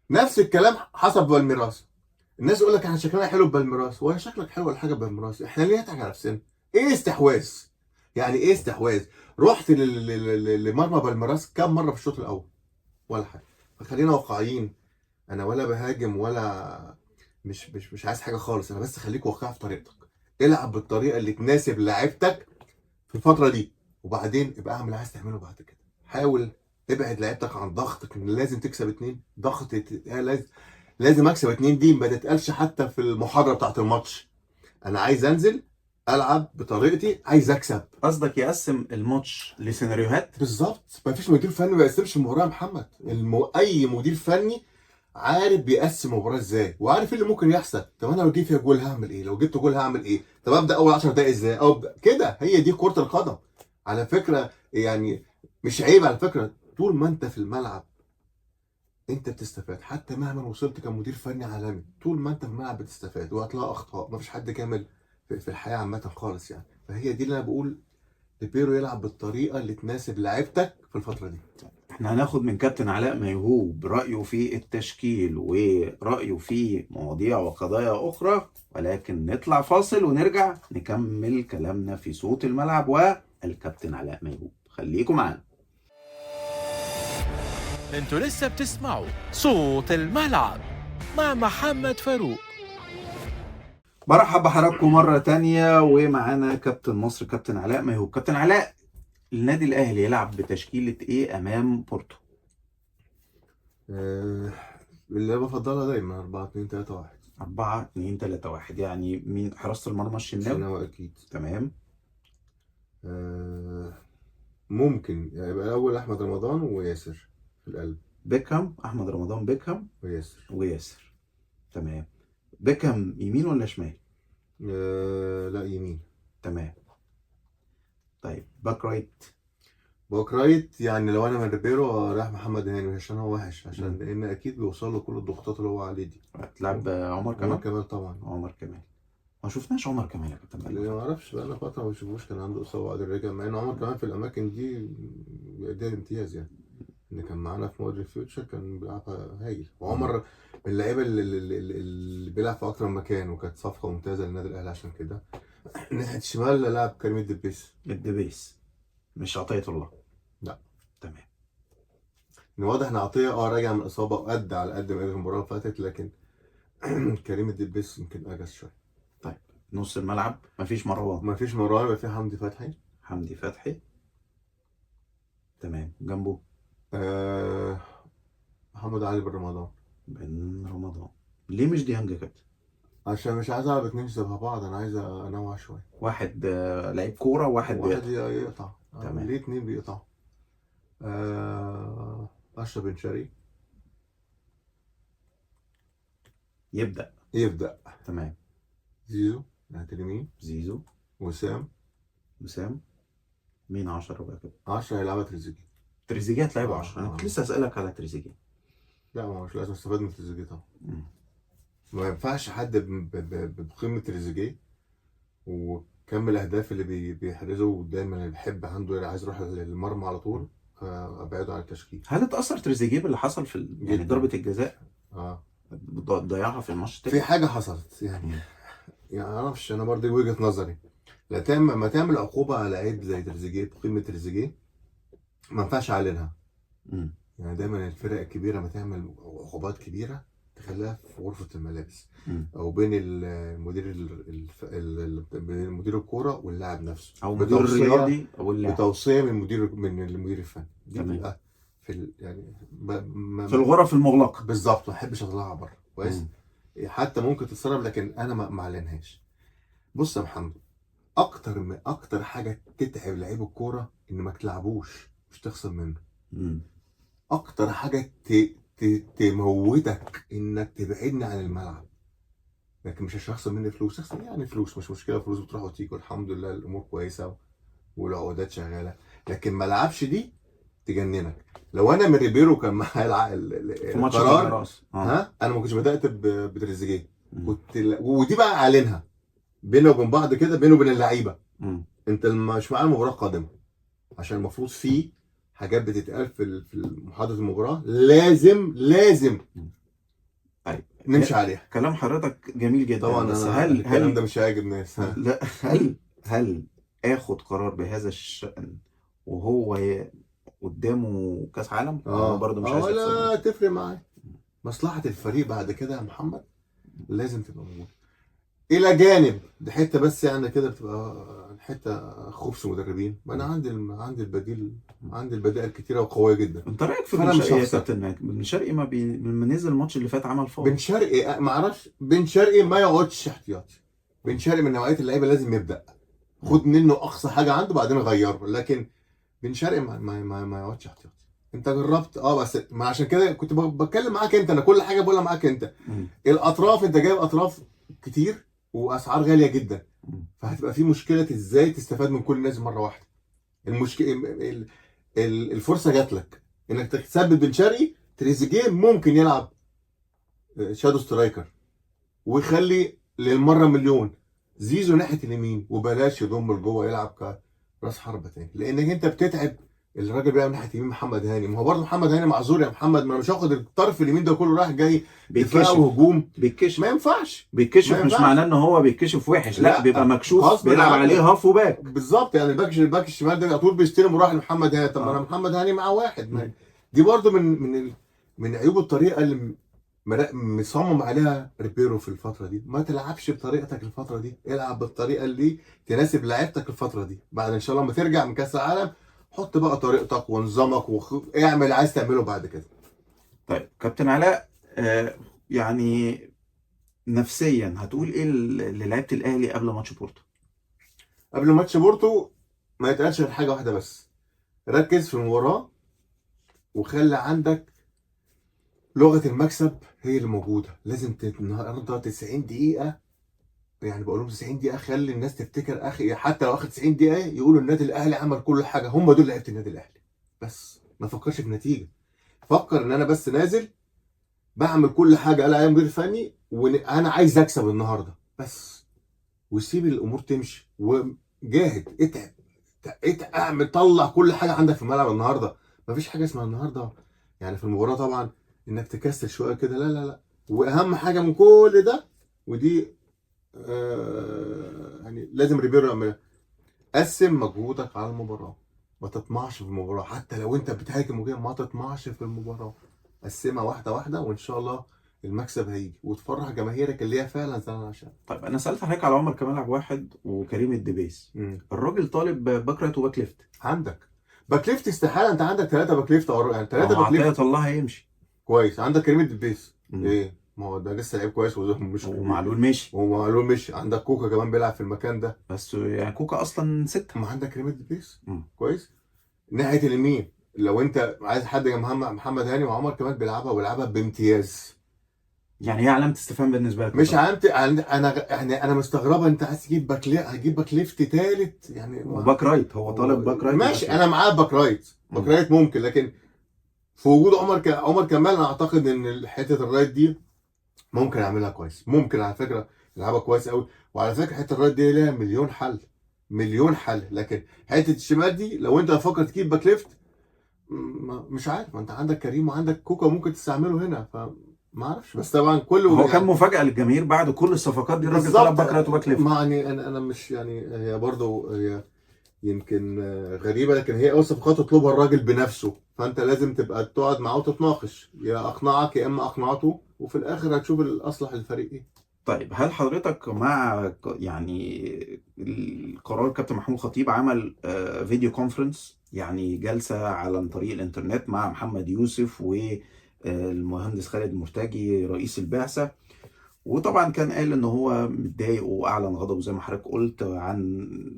نفس الكلام حصل بالميراس. الناس يقول لك احنا شكلنا حلو ببالميراس، ولا شكلك حلو ولا حاجة ببالميراس. احنا ليه نضحك على نفسنا؟ ايه استحواذ؟ يعني ايه استحواذ؟ رحت لمرمى بالميراس كام مرة في الشوط الاول؟ ولا حاجة. فخلينا واقعيين، انا ولا بهاجم ولا مش مش مش عايز حاجة خالص، انا بس خليك واقعي في طريقتك، العب بالطريقة اللي تناسب لعيبتك في الفترة دي، وبعدين ابقى اعمل اللي عايز تعمله بعد كده. حاول ابعد لعيبتك عن ضغطك ان لازم تكسب 2، ضغط لازم اكسب 2 دي ما تتقالش حتى في المحاضرة بتاعت الماتش. انا عايز انزل العب بطريقتي، عايز اكسب. قصدك يقسم الماتش لسيناريوهات؟ بالظبط. ما فيش مدير فني ما يقسمش المباراة يا محمد. اي مدير فني عارف بيقسم المباراة ازاي، وعارف ايه اللي ممكن يحصل. طب انا لو جه فيها جول هعمل ايه؟ لو جبت جول هعمل ايه؟ طب ابدا اول 10 دقائق ازاي؟ او كده. هي دي كره القدم على فكرة، يعني مش عيب على فكرة. طول ما انت في الملعب انت بتستفاد، حتى مهما وصلت كمدير فني عالمي، طول ما انت في الملعب بتستفاد، وهتلاقي اخطاء، مفيش حد كامل في الحياة عامة خالص يعني. فهي دي اللي انا بقول ريبيرو يلعب بالطريقة اللي تناسب لعيبتك في الفترة دي. احنا هناخد من كابتن علاء ميهوب رأيه في التشكيل ورأيه في مواضيع وقضايا أخرى، ولكن نطلع فاصل ونرجع نكمل كلامنا في صوت الملعب والكابتن علاء ميهوب. خليكم معانا. انتوا لسه بتسمعوا صوت الملعب مع محمد فاروق. برحب بحضراتكم مرة تانية، ومعانا كابتن مصر كابتن علاء ميهوب. كابتن علاء، النادي الأهلي يلعب بتشكيلة إيه أمام بورتو؟ اللي أنا بفضلها دايما 4-2-3-1. 4-2-3-1. يعني مين حراسة المرمى؟ الشناوي. الشناوي أكيد. تمام. ممكن يبقى الأول أحمد رمضان وياسر في القلب. بيكهام، أحمد رمضان، بيكهام وياسر. تمام. بيكهام يمين ولا شمال؟ لا يمين. تمام. طيب back right. back right يعني لو انا من ريبيرو رايح محمد هاني، مش عشان هو وحش، عشان لان اكيد بيوصل له كل الضغوطات اللي هو عليه دي. هتلعب عمر كمال؟ عمر كمال طبعا. عمر كمال ما شفناش عمر كمال يا كابتن. ما اعرفش بقى، انا فترة ما بشوفوش، كان عنده اصابه وبعدين رجع، مع ان عمر كمال في الاماكن دي بيأديها بامتياز يعني. اللي كان معانا في مودرن فيوتشر كان بيلعبها هايل. وعمر من اللعيبة اللي بيلعب في اكتر مكان، وكانت صفقة ممتازة للنادي الاهلي عشان كده. ناحية الشمال لعب كريم الدبيس. الدبيس مش عطية الله. لا. تمام. ان واضح ان عطية راجع من اصابه وقد على قد ما قدر المباراة اللي فاتت، لكن كريم الدبيس يمكن اجز شوية. طيب نص الملعب مفيش مروان. مفيش مروان، يبقى في حمدي فتحي. حمدي فتحي تمام. جنبه محمد علي بن رمضان. بن رمضان. ليه مش ديانج يا كابتن؟ عشان مش عايز العب اتنين شبه بعض، انا عايز انوع شوية. واحد لعيب كورة وواحد يقطع. تمام. ليه اتنين بيقطعوا؟ اشرف بن شرقي يبدا. تمام. زيزو ناحية اليمين. زيزو، وسام. مين 10 بقى كده؟ 10 هيلعبها تريزيجيه. تريزيجيه هتلعب 10. انا كنت لسه اسالك على تريزيجيه. لا ما هو مش لازم استفاد من تريزيجيه طبعا. ما ينفعش حد بقيمة تريزيجيه وكم الاهداف اللي بيحرزه، ودايما اللي بيحب عنده عايز يروح للمرمى على طول، ابعده عن التشكيل. هل اتاثر تريزيجيه باللي حصل في يعني ضربه الجزاء؟ ضيعها في الماتش في حاجة حصلت يعني ما اعرفش، انا برضه وجهه نظري لا تعمل، ما تعمل عقوبه على لعيب زي تريزيجيه بقيمة تريزيجيه ما ينفعش اعلنها. يعني دايما الفرق الكبيرة ما تعمل عقوبات كبيرة تخليها في غرفة الملابس او بين المدير المدير الكورة واللاعب نفسه، او المدير الرياضي او اللاعب، بتوصيه من المدير الفني. دي بتبقى في يعني في الغرف المغلقة بالظبط، ما احبش اطلعها بره. كويس، حتى ممكن تتسرب لكن انا ما اعلنهاش. بص يا محمد، اكتر حاجة تتعب لعيب الكورة ان ما تلعبوش، مش تخسر منه. اكتر حاجة تموتك انك تبعدني عن الملعب، لكن مش عشان اخسر مني فلوس. اخسر يعني فلوس مش مشكلة، فلوس بتروح وتيجي والحمد لله الامور كويسة والعقودات شغالة، لكن ما العبش دي تجننك. لو انا من ريبيرو كان معايا القرار، ها انا ما كنتش بدات بتريزيجيه، كنت ودي بقى اعلنها بينه وبين بعض كده، بينه وبين اللعيبة. انت مش معايا المباراة القادمة، عشان المفروض في حاجات بتتقال في محاضرة المباراة لازم طيب نمشي عليها. كلام حضرتك جميل جدا طبعا، بس هل الكلام ده مش هيعجب ناس؟ لا، هل اخد قرار بهذا الشأن وهو قدامه كاس عالم؟ برضه مش عايز ولا تفرق معايا. مصلحة الفريق بعد كده يا محمد لازم تبقى موجودة. الى جانب دي حتة بس يعني كده بتبقى حتة خبث مدربين. ما انا عندي البديل، عندي البدائل كتيرة وقويه جدا. انت رايك في بن شرقي يا كابتن؟ بن شرقي ما لما نزل الماتش اللي فات عمل فاول. بن شرقي ما اعرفش، بن شرقي ما يقعدش احتياطي. بن شرقي من نوعية اللعيبة لازم يبدا، خد منه اقصى حاجة عنده بعدين غيره، لكن بن شرقي ما يقعدش احتياطي. انت جربت بس ما عشان كده كنت بتكلم معاك انت، انا كل حاجة بقولها معاك انت. الاطراف انت جايب اطراف كتير واسعار غالية جدا، فهتبقى في مشكلة ازاي تستفاد من كل الناس مرة واحدة. المشكلة الفرصة جات لك انك تثبت بن شرقي، تريزيجيه ممكن يلعب shadow striker ويخلي للمرة مليون زيزو ناحية اليمين، وبلاش يضم لجوه يلعب كراس حربه تاني، لانك انت بتتعب الراجل بيلعب ناحية اليمين محمد هاني. ما هو برضه محمد هاني معذور يا محمد، ما انا مش هاخد الطرف اليمين ده كله رايح جاي دفاع وهجوم، بيتكشف. ما ينفعش بيتكشف، مش معناه ان هو بيتكشف وحش، لا بيبقى مكشوف، بيلعب عليه half و back بالظبط. يعني ال back الشمال ده على طول بيستلم وراح لمحمد هاني. طب ما انا محمد هاني مع واحد. دي برضه من عيوب الطريقة اللي مصمم عليها ريبيرو في الفترة دي. ما تلعبش بطريقتك الفترة دي، العب بالطريقة اللي تناسب لعيبتك الفترة دي. بعد ان شاء الله ما ترجع من كاس العالم حط بقى طريقتك ونظامك واعمل اللي عايز تعمله بعد كده. طيب كابتن علاء، يعني نفسيا هتقول ايه للعيبة الاهلي قبل ماتش بورتو؟ قبل ماتش بورتو ما يتقالش غير حاجة واحدة بس، ركز في المباراة وخلي عندك لغة المكسب هي اللي موجودة. لازم النهارده 90 دقيقة، يعني بقول لهم 90 دقيقة خلي الناس تفتكر اخي، حتى لو اخر 90 دقيقة يقولوا النادي الاهلي عمل كل حاجة، هم دول لعيبة النادي الاهلي. بس ما فكرش في نتيجة، فكر ان انا بس نازل بعمل كل حاجة قال عليها مدير فني، وانا عايز اكسب النهارده بس، وسيب الامور تمشي وجاهد، اتعب اعمل، طلع كل حاجة عندك في الملعب النهارده. مفيش حاجة اسمها النهارده يعني في المباراة طبعا انك تكسل شوية كده، لا لا لا. واهم حاجة من كل ده، ودي يعني لازم ريبيرو يعملها، قسم مجهودك على المباراة، ما تطمعش في المباراة، حتى لو انت بتهاجم وكده ما تطمعش في المباراة، قسمها واحدة واحدة وان شاء الله المكسب هيجي، وتفرح جماهيرك اللي هي فعلا زعلانة عشان. طيب انا سالت حضرتك على عمر كمال عبد الواحد وكريم الدبيس، الراجل طالب back right و back left. عندك back left استحالة، انت عندك 3 back left، يعني 3 back left. الله هيمشي كويس. عندك كريم الدبيس، ايه ما هو ده لسه لعيب كويس ومش ومعلول مشي، ومعلول مشي. عندك كوكا كمان بيلعب في المكان ده، بس يعني كوكا اصلا 6. ما عندك كريم الدبيس كويس. ناحية اليمين لو انت عايز حد جنب محمد هاني وعمر كمال بيلعبها وبيلعبها بامتياز. يعني هي علامة استفهام بالنسبة لك؟ مش علامة، انا يعني انا مستغربه انت عايز تجيب back، هتجيب back left ثالث يعني، و back right، هو طالب back right. ماشي انا معاه back right، back right ممكن، لكن في وجود عمر كمال انا اعتقد ان حتة ال right دي ممكن اعملها كويس، ممكن على فكرة العبها كويس قوي. وعلى فكرة حتة ال right دي لها مليون حل، مليون حل، لكن حتة الشمال دي لو انت فكرت تجيب back left مش عارف، ما انت عندك كريم وعندك كوكا ممكن تستعمله هنا، فما اعرفش. بس طبعا كله هو كان مفاجاة للجماهير بعد كل الصفقات دي، الراجل طلب back right و back left. ما يعني انا مش يعني هي برضه هي يمكن غريبة، لكن هي اول صفقات تطلبها الراجل بنفسه، فانت لازم تبقى تقعد معاه وتتناقش، يا اقنعك يا اما اقنعته، وفي الاخر هتشوف الاصلح للفريق ايه. طيب هل حضرتك مع يعني القرار كابتن محمود خطيب عمل video conference، يعني جلسه على طريق الانترنت مع محمد يوسف والمهندس خالد مرتجي رئيس البعثة، وطبعا كان قال ان هو متضايق واعلن غضبه زي ما حضرتك قلت عن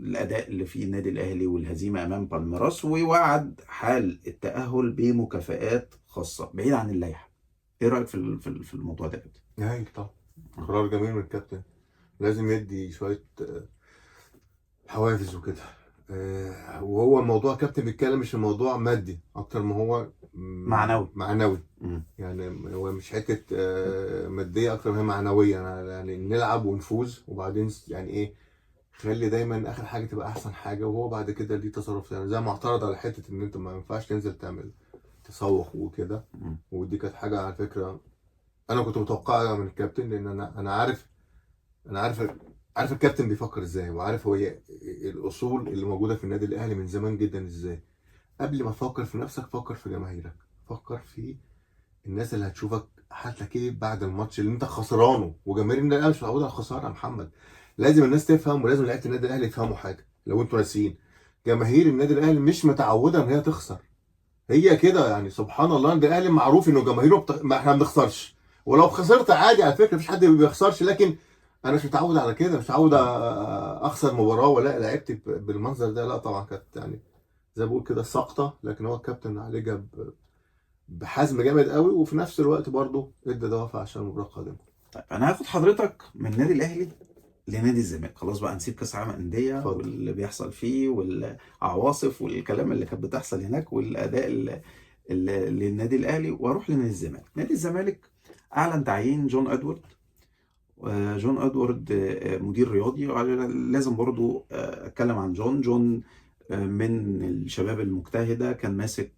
الاداء اللي فيه النادي الاهلي والهزيمة امام بالميراس، ووعد حال التاهل بمكافآت خاصة بعيد عن اللائحة. ايه رايك في الموضوع ده يا كابتن؟ هايل طبعا، قرار جميل من الكابتن، لازم يدي شوية حوافز وكده. وهو الموضوع كابتن بيتكلم مش الموضوع مادي اكتر ما هو معنوي. معنوي يعني هو مش حتة مادية اكتر ما هي معنوية، يعني نلعب ونفوز وبعدين يعني ايه، خلي دايما اخر حاجة تبقى احسن حاجة، وهو بعد كده ليه تصرف. يعني زي ما اعترض على حتة ان انت ما ينفعش تنزل تعمل تسوق وكده، ودي كانت حاجة على فكرة انا كنت متوقعها من الكابتن، لان انا عارف عارف الكابتن بيفكر ازاي، وعارف هو الاصول اللي موجودة في النادي الاهلي من زمان جدا ازاي. قبل ما تفكر في نفسك فكر في جماهيرك، فكر في الناس اللي هتشوفك حالتك ايه بعد الماتش اللي انت خسرانة. وجماهير النادي الاهلي مش متعوده على الخسارة يا محمد، لازم الناس تفهم، ولازم لعيبة النادي الاهلي يفهموا حاجة. لو انتوا ناسيين، جماهير النادي الاهلي مش متعوده ان هي تخسر، هي كده يعني سبحان الله. النادي الاهلي معروف انه جماهيره ما احنا ما بنخسرش، ولو خسرت عادي على فكرة، مفيش حد ما بيخسرش، لكن انا مش متعود على كده، مش متعود اخسر مباراة ولا لعبت بالمنظر ده. لا طبعا كانت يعني زي ما بقول كده ساقطه، لكن هو الكابتن عالجها بحزم جامد قوي، وفي نفس الوقت برضه ادى دوافع عشان المباراة القادمة. طيب انا هاخد حضرتك من النادي الاهلي لنادي الزمالك، خلاص بقى نسيب كاس العالم اندية واللي بيحصل فيه والعواصف والكلام اللي كانت بتحصل هناك والاداء للنادي الاهلي، واروح لنادي الزمالك. نادي الزمالك اعلن تعيين جون ادوارد. جون ادوارد مدير رياضي. لازم برضو اتكلم عن جون. جون من الشباب المجتهده، كان ماسك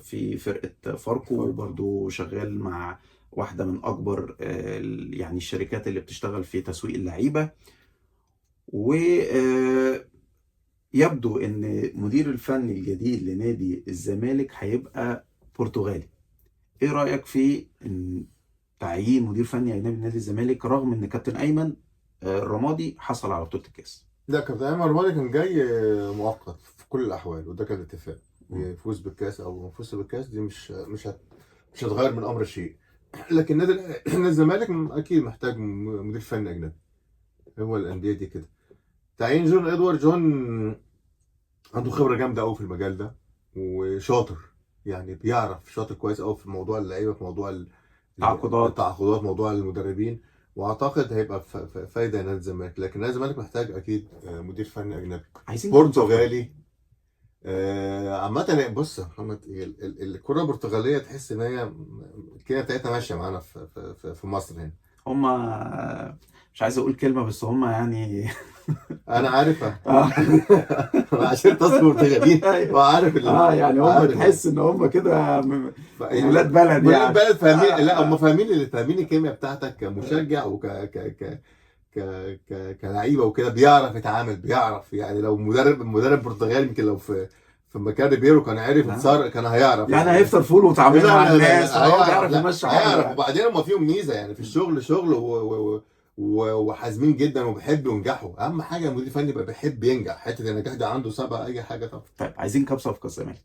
في فرقه فاركو، وبرضو شغال مع واحدة من اكبر يعني الشركات اللي بتشتغل في تسويق اللعيبة. ويبدو ان مدير الفني الجديد لنادي الزمالك هيبقى برتغالي. ايه رايك في إن تعيين مدير فني اجنبي لنادي الزمالك، رغم ان كابتن ايمن الرمادي حصل على بطوله الكاس؟ لا، كابتن ايمن الرمادي كان جاي مؤقت في كل الاحوال، وده كان الاتفاق، يفوز بالكاس او ما يفوزش بالكاس دي مش هتغير من امر شيء. لكن نادي الزمالك اكيد محتاج مدير فني اجنبي، هو الاندية دي كده. تعيين جون ادوارد، جون عنده خبره جامدة قوي في المجال ده وشاطر، يعني بيعرف، شاطر كويس قوي في موضوع اللعيبة، في موضوع التعاقدات، موضوع المدربين، واعتقد هيبقى فايده لنادي الزمالك. لكن نادي الزمالك محتاج اكيد مدير فني اجنبي برتغالي. عامة بص يا محمد، الكرة البرتغالية تحس ان هي الكيمياء بتاعتها ماشية معانا في مصر هنا. هما مش عايز اقول كلمة، بس هما يعني انا عارفها عشان تصل برتغاليين وعارف يعني هم تحس ان هم كده ولاد بلد، يعني ولاد بلد فاهمين. لا هم فاهمين، اللي فاهمين الكيمياء بتاعتك كمشجع وك ك ك ك كلعيبه وكده، بيعرف يتعامل، بيعرف يعني. لو مدرب برتغالي يمكن لو في مكان ريبيرو كان عارف يتصرف، كان هيعرف يعني هيفطر فول وطعميه مع الناس، هيعرف يمشي حاله، هيعرف. وبعدين هم فيهم ميزة يعني في الشغل، شغل وحازمين جدا وبيحبوا ينجحوا. اهم حاجة المدير الفني يبقى بيحب ينجح، حتة النجاح ده عنده سبق اي حاجة. طبعا. طيب عايزين كام صفقة الزمالك؟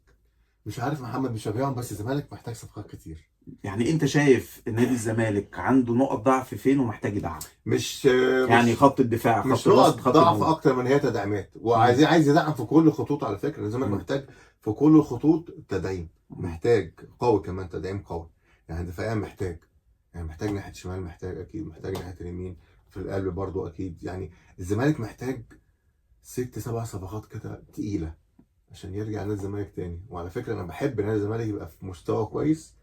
مش عارف محمد، مش هبيعهم، بس الزمالك محتاج صفقات كتير. يعني انت شايف النادي الزمالك عنده نقط ضعف فين ومحتاج يدعم؟ مش يعني خط الدفاع، مش نقط ضعف اكتر من هي تدعيمات، وعايز يدعم في كل الخطوط. على فكرة الزمالك محتاج في كل الخطوط تدعيم، محتاج قوي كمان، تدعيم قوي يعني دفاعيا محتاج، يعني محتاج ناحية الشمال، محتاج اكيد، محتاج ناحية اليمين، في القلب برضو اكيد. يعني الزمالك محتاج 6 7 صفقات كده تقيلة عشان يرجع نادي الزمالك تاني. وعلى فكرة انا بحب نادي الزمالك يبقى في مستوى كويس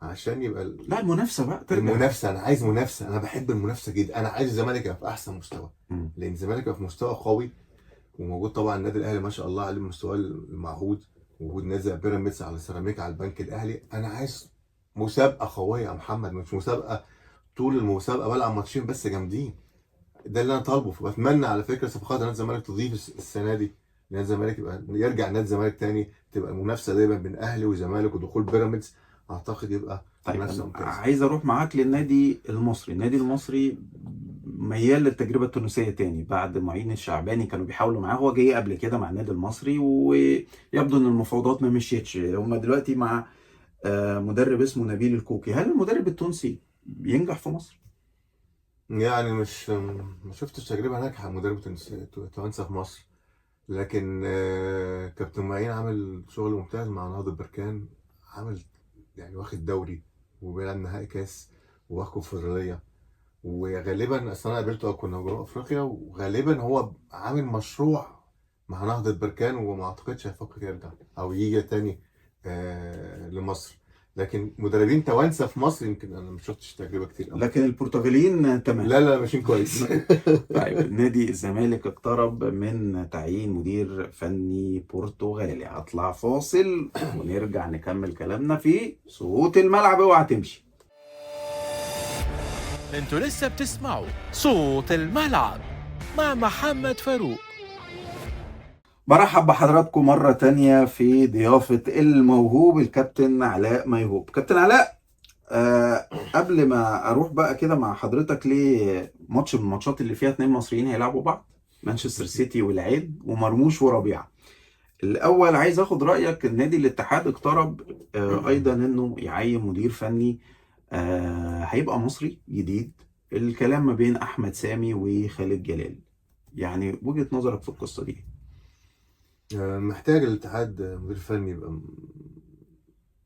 عشان يبقى لا المنافسة بقى ترجع. المنافسة، انا عايز منافسه، انا بحب المنافسة جدا. انا عايز الزمالك يبقى في احسن مستوى، لان الزمالك يبقى في مستوى قوي، وموجود طبعا النادي الاهلي ما شاء الله عليه المستوى المعهود، وجود نادي بيراميدز على سيراميكا على البنك الاهلي. انا عايز مسابقة قوية يا محمد، مش مسابقة طول المسابقة بلعب ماتشين بس جامدين. ده اللي انا طالبه. فبتمنى على فكرة صفقات نادي الزمالك تضيف السنة دي نادي الزمالك، يبقى يرجع نادي الزمالك تاني، تبقى المنافسة دايما بين اهلي وزمالك ودخول بيراميدز، اعتقد يبقى طيب. منافسه ممتازة. عايز اروح معاك للنادي المصري. النادي المصري ميال للتجربه التونسية تاني بعد معين الشعباني، كانوا بيحاولوا معاه، هو جاي قبل كده مع النادي المصري ويبدو ان المفاوضات ما مشيتش. هم دلوقتي مع مدرب اسمه نبيل الكوكي. هل المدرب التونسي بينجح في مصر؟ يعني مش ما شفتش تجربه ناجحة مدرب توانسة في مصر، لكن كابتن معين عامل شغل ممتاز مع نهضة بركان، عامل يعني واخد دوري وبيلعب نهائي كاس وواخد كونفدراليه، وغالبا اصل انا قابلته كنا في جنوب افريقيا، وغالبا هو عامل مشروع مع نهضة بركان، وما اعتقدش هيفكر يرجع او يجي تاني لمصر. لكن مدربين توانسة في مصر يمكن انا ما شفتش تجربه كتير قوي، لكن البرتغاليين تمام، لا لا ماشيين كويس. طيب نادي الزمالك اقترب من تعيين مدير فني برتغالي. هطلع فاصل ونرجع نكمل كلامنا في صوت الملعب، اوعى تمشي. انتوا لسه بتسمعوا صوت الملعب مع محمد فاروق. برحب بحضراتكم مرة تانية في ضيافة الموهوب الكابتن علاء ميهوب. كابتن علاء، قبل ما أروح بقى كده مع حضرتك لماتش من الماتشات اللي فيها 2 مصريين هيلعبوا بعض، مانشستر سيتي والعين ومرموش وربيعة. الأول عايز أخد رأيك، النادي الاتحاد اقترب أيضا إنه يعين مدير فني هيبقى مصري جديد، الكلام ما بين أحمد سامي وخالد جلال. يعني وجهة نظرك في القصة دي؟ محتاج الاتحاد مدير فني يبقى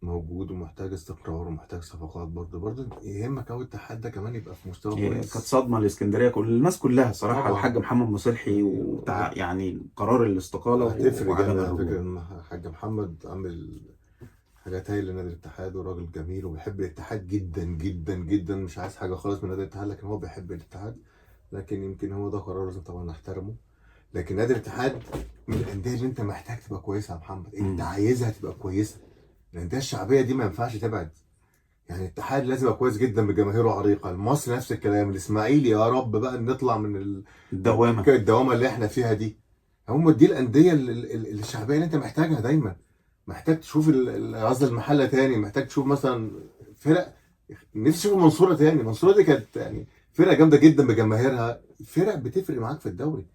موجود، ومحتاج استقرار، ومحتاج صفقات برضه يهمك قوي الاتحاد ده كمان يبقى في مستوى كويس. كانت صدمة لاسكندريه كل الناس كلها صراحة، طبعا. الحاج محمد مصلحي يعني قرار الاستقالة هتفرق وعدم جامد على الرجوع. فكرة. ان الحاج محمد عامل حاجات هايلة لنادي الاتحاد، وراجل جميل وبيحب الاتحاد جدا جدا جدا، مش عايز حاجة خالص من نادي الاتحاد، لكن هو بيحب الاتحاد. لكن يمكن هو ده قرار لازم طبعا نحترمه. لكن نادي الاتحاد من الاندية اللي انت محتاج تبقى كويسة يا محمد، انت عايزها تبقى كويسة. الاندية الشعبية دي ما ينفعش تبعد، يعني الاتحاد لازم يبقى كويس جدا بجماهيره عريقة، المصري نفس الكلام، الاسماعيلي يا رب بقى نطلع من الدوامة اللي احنا فيها دي. هم دي الاندية الشعبية اللي انت محتاجها دايما. محتاج تشوف غزل المحلة تاني، محتاج تشوف مثلا فرق، نفسي اشوف المنصورة تاني. المنصورة دي كانت يعني فرقه جامدة جدا بجماهيرها، فرق بتفرق معاك في الدوري.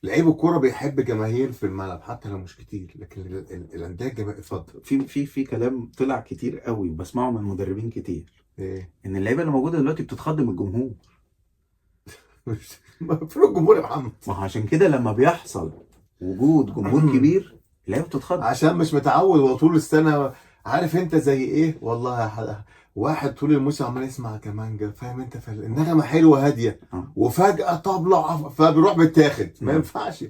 لعيب الكورة بيحب جماهير في الملعب حتى لو مش كتير، لكن الاندية الجماهير. اتفضل. في في كلام طلع كتير قوي وبسمعه من مدربين كتير، ايه؟ ان اللعيبة اللي موجودة دلوقتي بتتخض الجمهور. مش المفروض الجمهور يا محمد؟ ما هو عشان كده لما بيحصل وجود جمهور كبير اللعيبة بتتخض، عشان مش متعود هو طول السنة. عارف انت زي ايه؟ والله واحد طول الموسم عمال يسمع كمانجا، فاهم انت، فالنغمه حلوة هادية، وفجاة طبله فبيروح بيتاخد. ما ينفعش،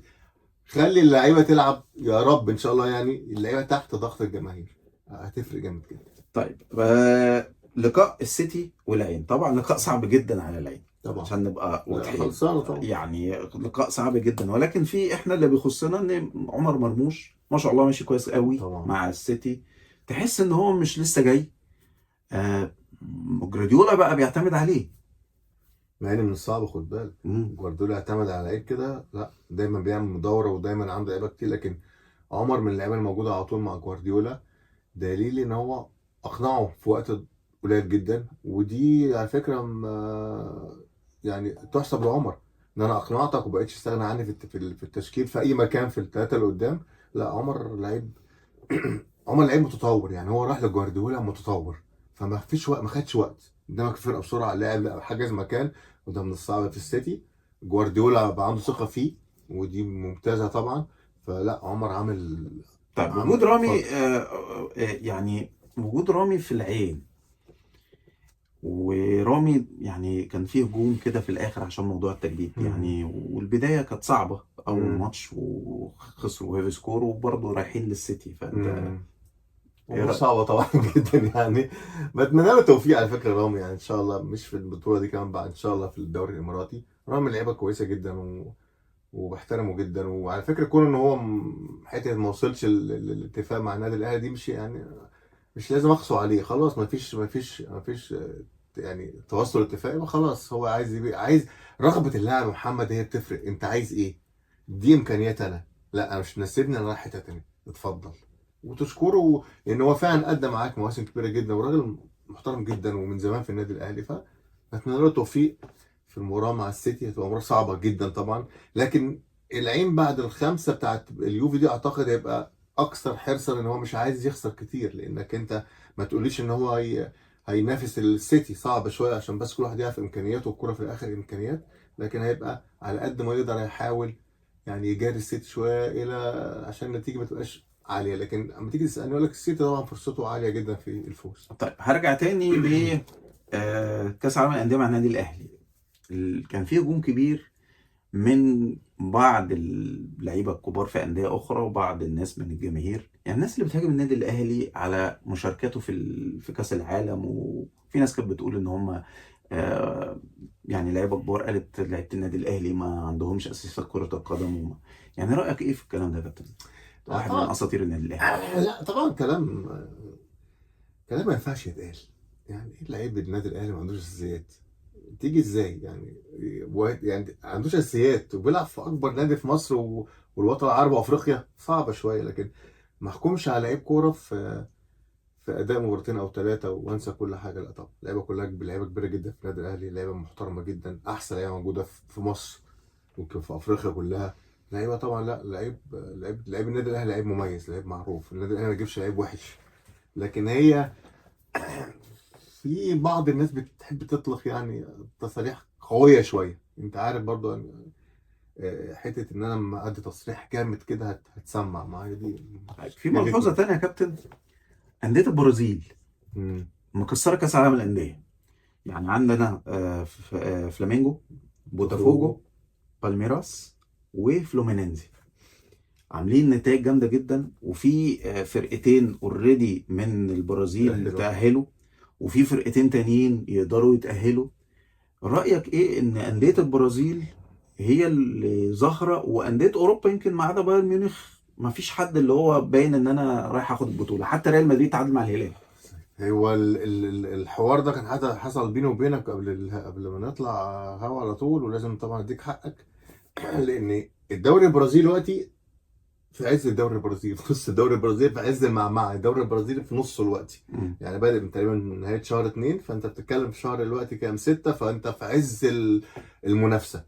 خلي اللعيبة تلعب يا رب ان شاء الله. يعني اللعيبة تحت ضغط الجماهير هتفرق جامد جدا. طيب لقاء السيتي والعين، طبعا لقاء صعب جدا على العين طبعا، عشان نبقى واضحين، خلصانه طبعا، يعني لقاء صعب جدا. ولكن في احنا اللي بيخصنا ان عمر مرموش ما شاء الله ماشي كويس قوي طبعا مع السيتي، تحس ان هو مش لسه جاي. جوارديولا بقى بيعتمد عليه، مع ان من الصعب، خد بالك جوارديولا اعتمد على لعيب كده، لا دايما بيعمل مدورة ودايما عنده لعيبة كتير. لكن عمر من اللعيبة الموجودة على طول مع جوارديولا، دليل ان هو اقنعه في وقت قليل جدا. ودي على فكرة يعني تحسب لعمر، ان انا اقنعتك وبقيتش استغنى عني في التشكيل في اي مكان في الثلاثة اللي قدام. لا عمر لعيب عمر لعيب متطور، يعني هو راح لجوارديولا متطور، فما فيش وقت، ما خدش وقت قدامك الفرقة بسرعة، لعب حجز مكان، وده من الصعب في السيتي. جوارديولا بقى عنده ثقة فيه، ودي ممتازة طبعا. فلا عمر عامل. طيب وجود رامي يعني وجود رامي في العين، ورامي يعني كان فيه هجوم كده في الاخر عشان موضوع التجديد يعني، والبداية كانت صعبة اول ماتش وخسروا heavy score، وبرضه رايحين للسيتي، فانت امور صعبة طبعا جدا يعني. بتمنى له التوفيق على فكرة رامي، يعني ان شاء الله مش في البطولة دي كمان، بعد ان شاء الله في الدوري الاماراتي. رامي لعيبة كويسة جدا وبحترمه جدا. وعلى فكرة كون ان هو حتة ما وصلش الاتفاق مع النادي الاهلي دي، مش يعني مش لازم اقسو عليه، خلاص ما فيش يعني توصل اتفاق، خلاص هو عايز عايز رغبة اللاعب محمد هي بتفرق. انت عايز ايه؟ دي امكانيات انا، لا انا مش مناسبني، انا رايح حتة ثانية، اتفضل. وتشكره لان هو فعلا قدم معاك مواسم كبيرة جدا، وراجل محترم جدا ومن زمان في النادي الاهلي. فاتمنى له التوفيق في المباراة مع السيتي، هتبقى مباراة صعبة جدا طبعا. لكن العين بعد الخمسة بتاعت اليوفي دي اعتقد هيبقى اكثر حرصا ان هو مش عايز يخسر كتير، لانك انت ما تقوليش ان هو هينافس السيتي، صعب شوية عشان بس كل واحد يعرف امكانياته، والكوره في الاخر امكانيات. لكن هيبقى على قد ما يقدر هيحاول يعني يجاري السيتي شوية الى عشان النتيجة ما تبقاش عالية. لكن اما تيجي تسالني اقول لك السيتي طبعا فرصته عالية جدا في الفوز. طيب هرجع تاني ل كاس العالم للاندية مع النادي الاهلي. كان فيه هجوم كبير من بعض اللعيبة الكبار في اندية اخرى وبعض الناس من الجماهير، يعني الناس اللي بتهاجم النادي الاهلي على مشاركته في كاس العالم، وفي ناس كانت بتقول ان هم يعني لعيبة كبار قالت لعيبة النادي الاهلي ما عندهمش اساسيات كره القدم يعني رايك ايه في الكلام ده يا كابتن؟ واحد من اساطير النادي الاهلي. لا طبعا كلام ما ينفعش يتقال. يعني ايه لعيب النادي الاهلي ما عندوش اساسيات؟ تيجي ازاي يعني؟ يعني ما عندوش اساسيات وبيلعب في اكبر نادي في مصر والوطن العربي وافريقيا، صعبة شوية. لكن ما احكمش على لعيب كورة في اداء مباراتين او ثلاثة وانسى كل حاجة. لا طبعا لعيبة كلها لعيبة كبيرة جدا في النادي الاهلي، لعيبة محترمه جدا، احسن لعيبة موجودة في مصر ممكن في افريقيا كلها. لعيبة طبعا، لا لعيب لعيب لعيب النادي الاهلي لعيب مميز، لعيب معروف. النادي الاهلي ما يجيبش لعيب وحش. لكن هي في بعض الناس بتحب تطلق يعني تصاريح قوية شوية، انت عارف برضو حتة ان انا لما ادي تصريح جامد كده هتسمع معايا دي. في ملحوظة ثانية يا كابتن، اندية البرازيل مكسرة كاس العالم للاندية. يعني عندنا فلامينجو، بوتافوجو، بالميراس، وفلومينينزي عاملين نتائج جامدة جدا. وفي فرقتين already من البرازيل تأهلوا، وفي فرقتين تانيين يقدروا يتأهلوا. رأيك ايه ان أندية البرازيل هي اللي ظاهرة، وأندية أوروبا يمكن ما عدا بايرن ميونخ ما فيش حد اللي هو باين ان انا رايح اخد البطولة؟ حتى ريال مدريد تعادل مع الهلال. هو الحوار ده كان حتى حصل بيني وبينك قبل ما نطلع هوا على طول، ولازم طبعا اديك حقك لان الدوري البرازيلي دلوقتي في عز الدوري البرازيلي، في نص الدوري البرازيلي، في عز المعمعة، الدوري البرازيلي في نصه دلوقتي، يعني بادئ من تقريبا نهاية شهر 2، فانت بتتكلم في شهر دلوقتي كام، 6، فانت في عز المنافسة.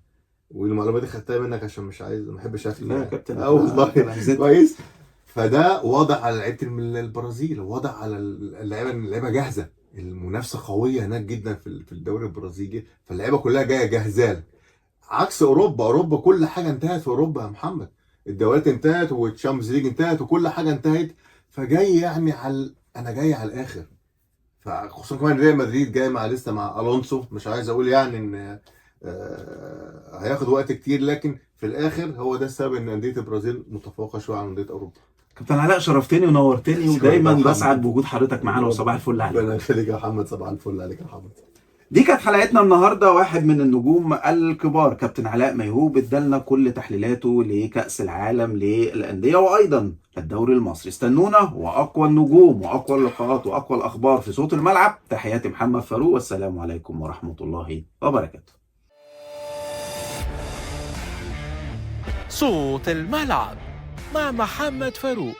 والمعلومه دي خدتها منك عشان مش عايز، ما بحبش افتي. لا يا كابتن، والله كويس. فده واضح على لعيبة البرازيل، واضح على اللعيبة ان اللعيبة جاهزة، المنافسة قوية هناك جدا في الدوري البرازيلي، فاللعيبه كلها جاية جاهزة، عكس اوروبا. اوروبا كل حاجة انتهت في اوروبا يا محمد، الدوريات انتهت وال Champions League انتهت وكل حاجة انتهت، فجاي يعني على، انا جاي على الاخر. فخصوصا كمان ريال مدريد جاي مع لسه مع الونسو، مش عايز اقول يعني ان هياخد وقت كتير، لكن في الاخر هو ده السبب ان اندية البرازيل متفوقه شوية عن اندية اوروبا. كابتن علاء، شرفتني ونورتني، ودايما بسعد بوجود حضرتك معانا، وصباح الفل عليك. ربنا يخليك يا محمد، صباح الفل عليك يا محمد. دي كانت حلقتنا النهارده، واحد من النجوم الكبار كابتن علاء ميهوب ادالنا كل تحليلاته لكأس العالم للأندية وأيضا الدوري المصري. استنونا وأقوى النجوم وأقوى اللقاءات وأقوى الأخبار في صوت الملعب. تحياتي محمد فاروق، والسلام عليكم ورحمة الله وبركاته. صوت الملعب مع محمد فاروق.